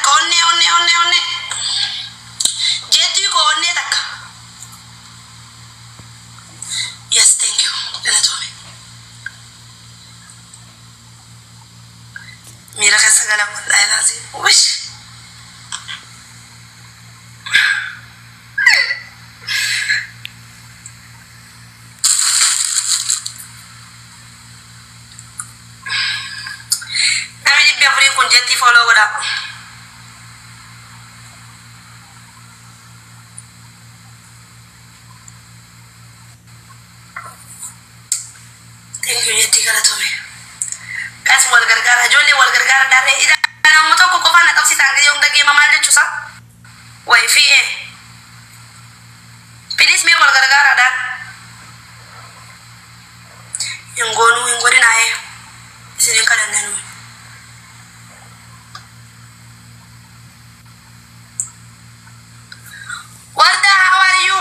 Takka onnee onnee onnee onnee. Jettii koo onnee takka. Yes, thank you. Galatoome. Miira keessa gala wallaahi laazim. Wish. Namni 400 kun jettii follow godhaa. Thank you jettii galatoome. Guys wal gargaara ijoollee wal gargaara dhaarree ida nama tokko qofaan na qabsiisan gisee hunda geema maal jechuusa? Wayi fi'ee. Please mee wal gargaaraadhaan. Hin goonuu hin godhinaayee. Isin hin kadhanne nuyi. Warda, how are you?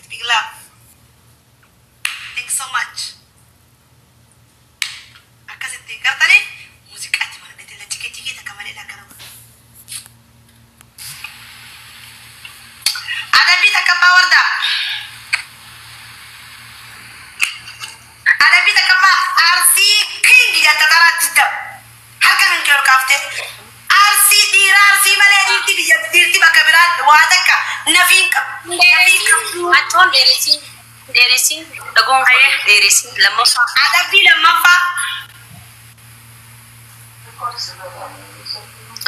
Big love. Thanks so much. Akkasitti gartanii muuziqaatti maladhate la jigee jigee takka malee akkana godha. Adabbii takkaffaa warda. Adabbii takkaffaa Arsii king jetta taraa jidda. Harka kan kee ol kaaftee. Arsii dhiira Arsii malee dhiirti biyya dhiirti bakka biraa waa takka nafiin qabu. Nafiin qabu. Achoon dheeresiin dheeresiin dhagoon kun dheeresiin lammaffaa. Adabbii lammaffaa.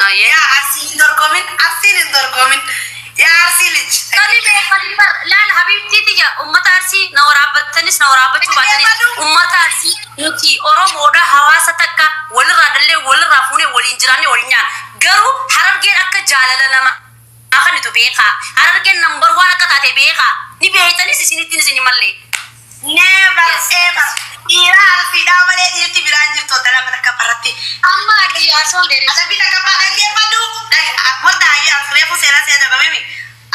Ayyee. Yaa Arsii hin dorgomin Arsiin hin dorgomin. Yaa Arsii lij. Kalli beekan bar laal habibtii tiyya ummata Arsii na waraabbattanis na waraabbachuu baatanis ummata Arsii nuti Oromoodha hawaasa takka walirraa dhallee walirraa fuunee waliin jiraanne waliin nyaanna. Garuu Harargeen akka jaalala nama akanitu beekaa. Harargeen number one akka taate beekaa. Ni beeytanis isinittiin isin mallee. Never Yes. ever. Dhiira Arsiidhaa malee dhiirti biraan jirtu lama takka irratti. Amma asoon dheeresiin. Adabbii takkaffaa dhaggeeffadhu. Warda hayyee reefu seenaa see adabamemi.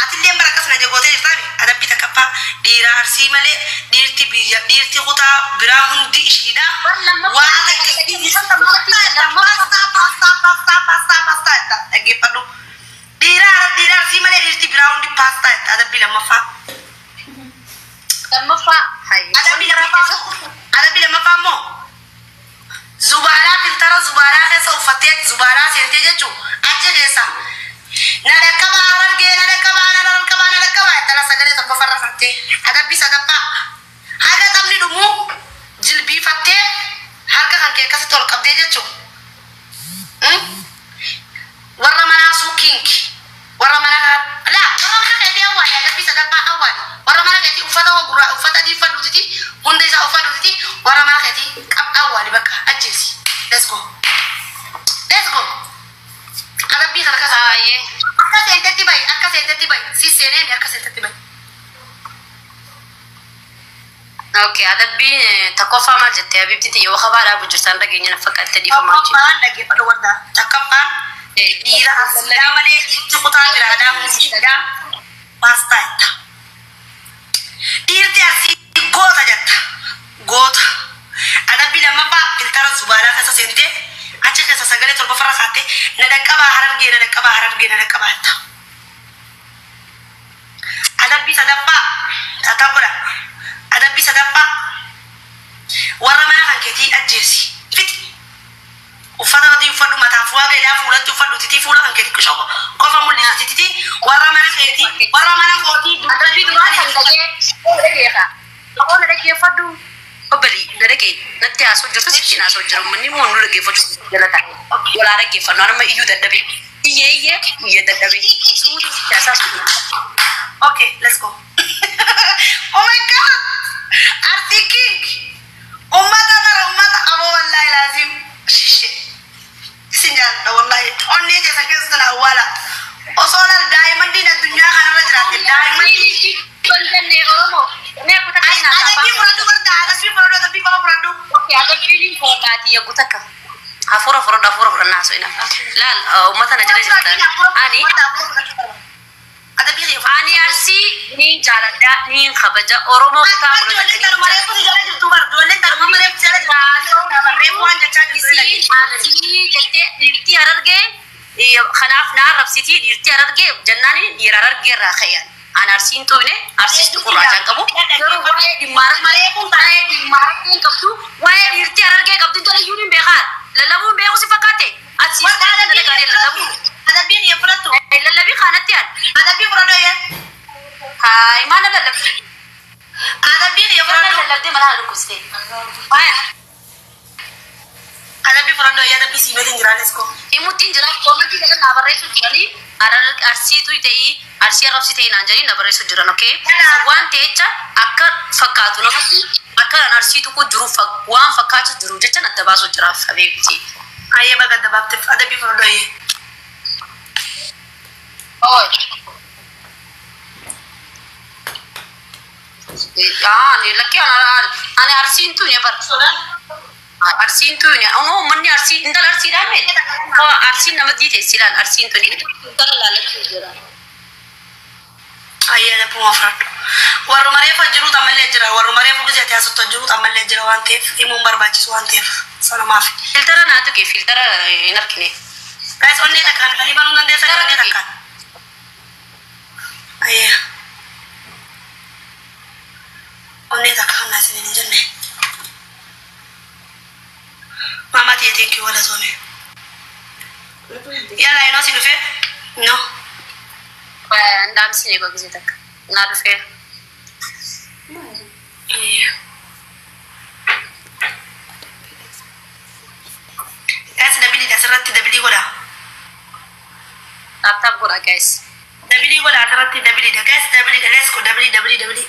Atillee bara akkasuma jagootee jirtaami. Adabbii takkaffaa dhiira Arsii malee dhiirti biyya dhiirti kutaa biraa hundi ishiidha. Bar lammaffaa Waa takka paastaa paastaa paastaa paastaa paastaa jetta dhaggeeffadhu. Dhiira dhiira Arsii malee dhiirti biraa hundi paastaa jetta adabbii lammaffaa. Lammaffaa. Adabbii lammaffaa adabbii lammaffaa immoo zubaalaa filtara zubaalaa keessa uffattee zubaalaa seentee jechuun achi keessa na dhaqqabaa Harargee na dhaqqabaa na dhaqqabaa na dhaqqabaa jettala sagalee tokko farra fattee adabbii sadaffaa haga taphni dhumuu jilbiifattee harka kan kee akkasitti ol qabdee jechuun warra manaa suukiinki warra mana laa warra mana keetii awwaali adabbii sadaffaa awwaali warra mana keetii uffata gurraa uffata adii uffadhuutiti hunda isaa uffadhuutiti warra mana keetii qab awwaali bakka ajjeesi. Let's go, let's go. Adabbii kana kasa Ayyee. akka seentetti bahi akka seentetti bahi si seeneemi akka seentetti bahi. Okay, adabbiin tokkoffaa maal jettee habibtii tiyya wakabaa dhaabu jirtaan dhageenya na fakkaatte dhiifamaa jechuudha. Tokkoffaan dhaggeeffadhu warda takkaffaan dhiira Arsiidhaa malee dhiirti kutaa biraadhaa hundiidhaa paastaa jetta. Dhiirti Arsii goota jetta. Goota. Adabbii lammaffaa filtara zubaalaa keessa seentee achi keessa sagalee torba farra kaattee na dhaqqabaa Harargee na dhaqqabaa Harargee na dhaqqabaa jetta. Adabbii sadaffaa tata godha. Adabbii sadaffaa warra mana kan keetii ajjeesi. Fixi. Uffata adii uffadhu mataa fuula gailaa fuulatti uffadhu titii fuula kan keetii qishoo qofa mul'isi titii warra mana keetii warra mana kootii Adabbii duraa kan dhagee dhageeqa. Oona dhaggeeffadhu. Taqabbali na dhagee natti haasoo jirtu sitti haasoo jira. Manni immoo nu dhaggeeffachuu jalata. Walaa dhaggeeffannu anama iyyuu dadhabe. Iyyee iyyee iyyee dadhabe. Suutii siyaasaa suutii. Okay, let's go. Oh my God! Arti King! Ummata mara ummata aboo wallahi laazim. Shishe. Isin jaalladha wallahi. Onnee keessa keessa na awwaala. Osoo laal daa'imandiin addunyaa kanarra jiraatte daa'imandii. Jenne Oromoo. Mee kuta kana Adabbii fudhadhu barta adabbii fudhadhu adabbii qofa fudhadhu. Okay, adabbiin fudhadhaati eeguu takka. Hafuura fudhadhu hafuura fudhannaa haasoo. Laal uummata na jala jirtan. Ani Adabbii kee fudhadhu. ani Arsii niin jaaladha niin kabaja Oromoo kutaa Ijoolleen tanuma reefu si jala jirtu bar ijoolleen tanuma reefu si jala jirtu reefu waan jechaa jirtu. Isiin Arsii jettee dhiirtii Harargee kanaaf na arrabsitii dhiirtii Harargee jennaan dhiira Harargee irraa ka'an. An Arsiin tuqne Arsiis tuqurraachaan qabu. Garuu waa'ee dhimma waa'ee dhimma Harargee qabdu waa'ee dhiirtii Harargee qabdu intala iyyuu hin beekaa. Lallabuun beeku si fakkaate. Asiis dalagaalee lallabuun. Adabbii kee fudhattu. Lallabii kanatti an. Adabbii fudhadhu yaa. Haay maal lallabdee? Adabbii kee fudhadhu. Lallabdee mana dhukkubsite. Haaya. Adabbii fudhadhu yaa adabbii si beekin jira let's go. Himuutti hin jira. Koomantii jala naa barreessu jiranii Arsiitu ta'ii Arsii arrabsi ta'ii naan jedhanii na barreessu jiran okee. Waan ta'echa akka fakkaatu namatti akka Arsiitu kun jiru waan fakkaatu jiru jecha adda baasuu jiraaf habiibti. Ayyee baga dabaabteef adabbii fudhadhu ayyee. Oi. Ani lakki ani Arsiin tuun bar. Arsiin tuun ono manni Arsii intala Arsiidhaan mee? Arsiin nama diite silaan Arsiin tuun intala laalachuu jira. Ayyee adabbuma fudhadhu. Warruma reefa jiru ammallee jira warruma reefu gisee haasoftu jiru ammallee jira waan ta'eef himuun barbaachisu waan ta'eef sanumaaf. Filtara naa tuqe filtara hin argine. Guys onnee takkaan galii banuu dandeessa onnee takkaan. Ayyee. Onnee takkaan naa isiniin hin jenne. Mama tiye thank you wala soome. Yalla inoo si dhufe? No. Ndaamsi eegoo gisee takka. Naa dhufee. Ayyee. Guys dabilii asirratti dabilii godha. Tap tap godha guys. Dabilii godha asirratti dabiliidha. Guys dabiliidha let's go dabilii dabilii dabilii.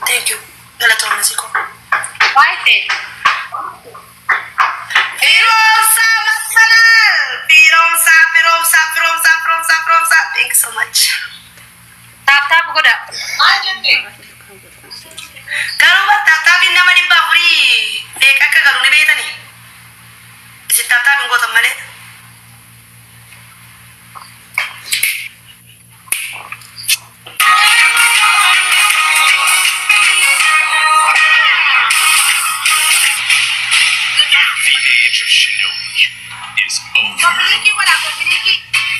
Thank you. Galatoomna si ko. Waayite. Firoomsa Masalal! Firoomsa, Firoomsa, Firoomsa, Firoomsa, Firoomsa. Thank you so much. Tap tap godha. Garuu bar tap tapiin nama 400 meeqa akka galu ni beektanii? Isin tap tapiin gootan malee. The age of shinobi is over. Copy link godha copy link.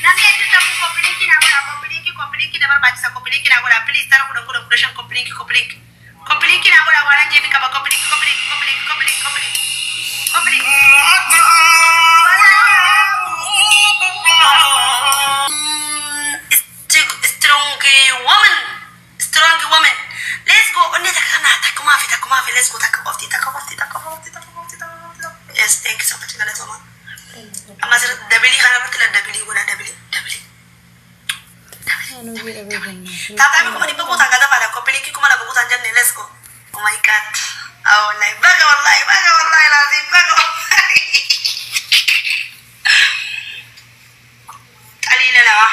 Namni hedduun taphuu copy link naa godha copy link copy link na barbaachisa copy link naa godha please tara 10 10 15 copy link copy link. Copy link naa godha waan jeefi qaba copy link copy link copy link copy link copy link. Copy link. Strong woman. Strong woman. Let's go. Onnee takka naa takkumaa fi takkumaa fi let's go takka qofti takka qofti takka qofti takka qofti takka qofti. Yes, thank you so much galatooma. Amma asirratti dabilii kana irratti la dabilii godha dabilii dabilii. Tap tapii 100,000 guutaan gatafaadha. Copy link 2,000 guutaan jenne let's go. Oh my God. Oh wallahi baga wallahi baga wallahi laazim baga wallahi. Qaliila nama.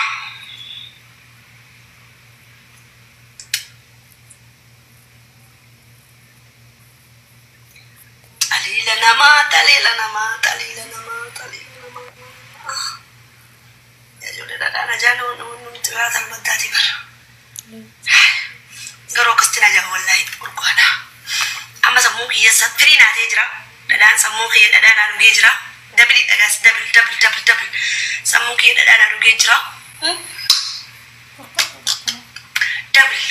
Xaliila namaa xaliila namaa xaliila namaa xaliila namaa. Yaa ijoollee dhadhaan ajaa nuti biraatan maddaati bara. Garuu akkasitti na jaa wallahi urgaadha. Amma sammuu kiyya firii naatee jira. Dhadhaan sammuu kiyya dhadhaa naa dhugee jira. Dabili dhagaas dabil dabil dabil dabil sammuu kiyya dhadhaa naa dhugee jira. Dabil.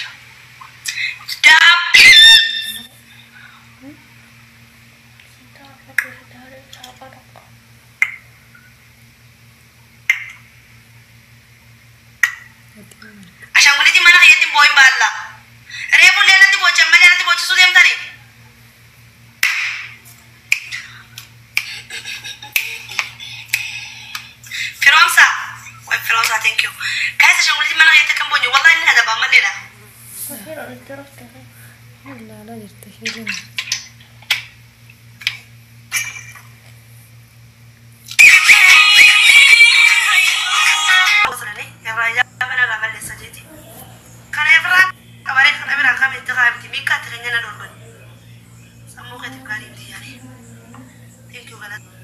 Dabil. Ashaanguliitiin mana Firoosaa, thank you. Guys, ashaangulitiin mana keessa kan boonye wallahi inni adabaa maleedha. Ilaalaa jirti isheen. Kana irraa qabaree kana biraan kam itti kaa'amti miikkaa itti keenya na dorgan. Sammuu keetiif gaarii miti yaani. Thank you galata.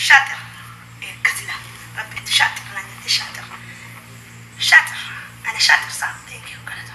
شاطر كتلة ربي شاطر انا شاطر شاطر انا شاطر صح. thank you galata.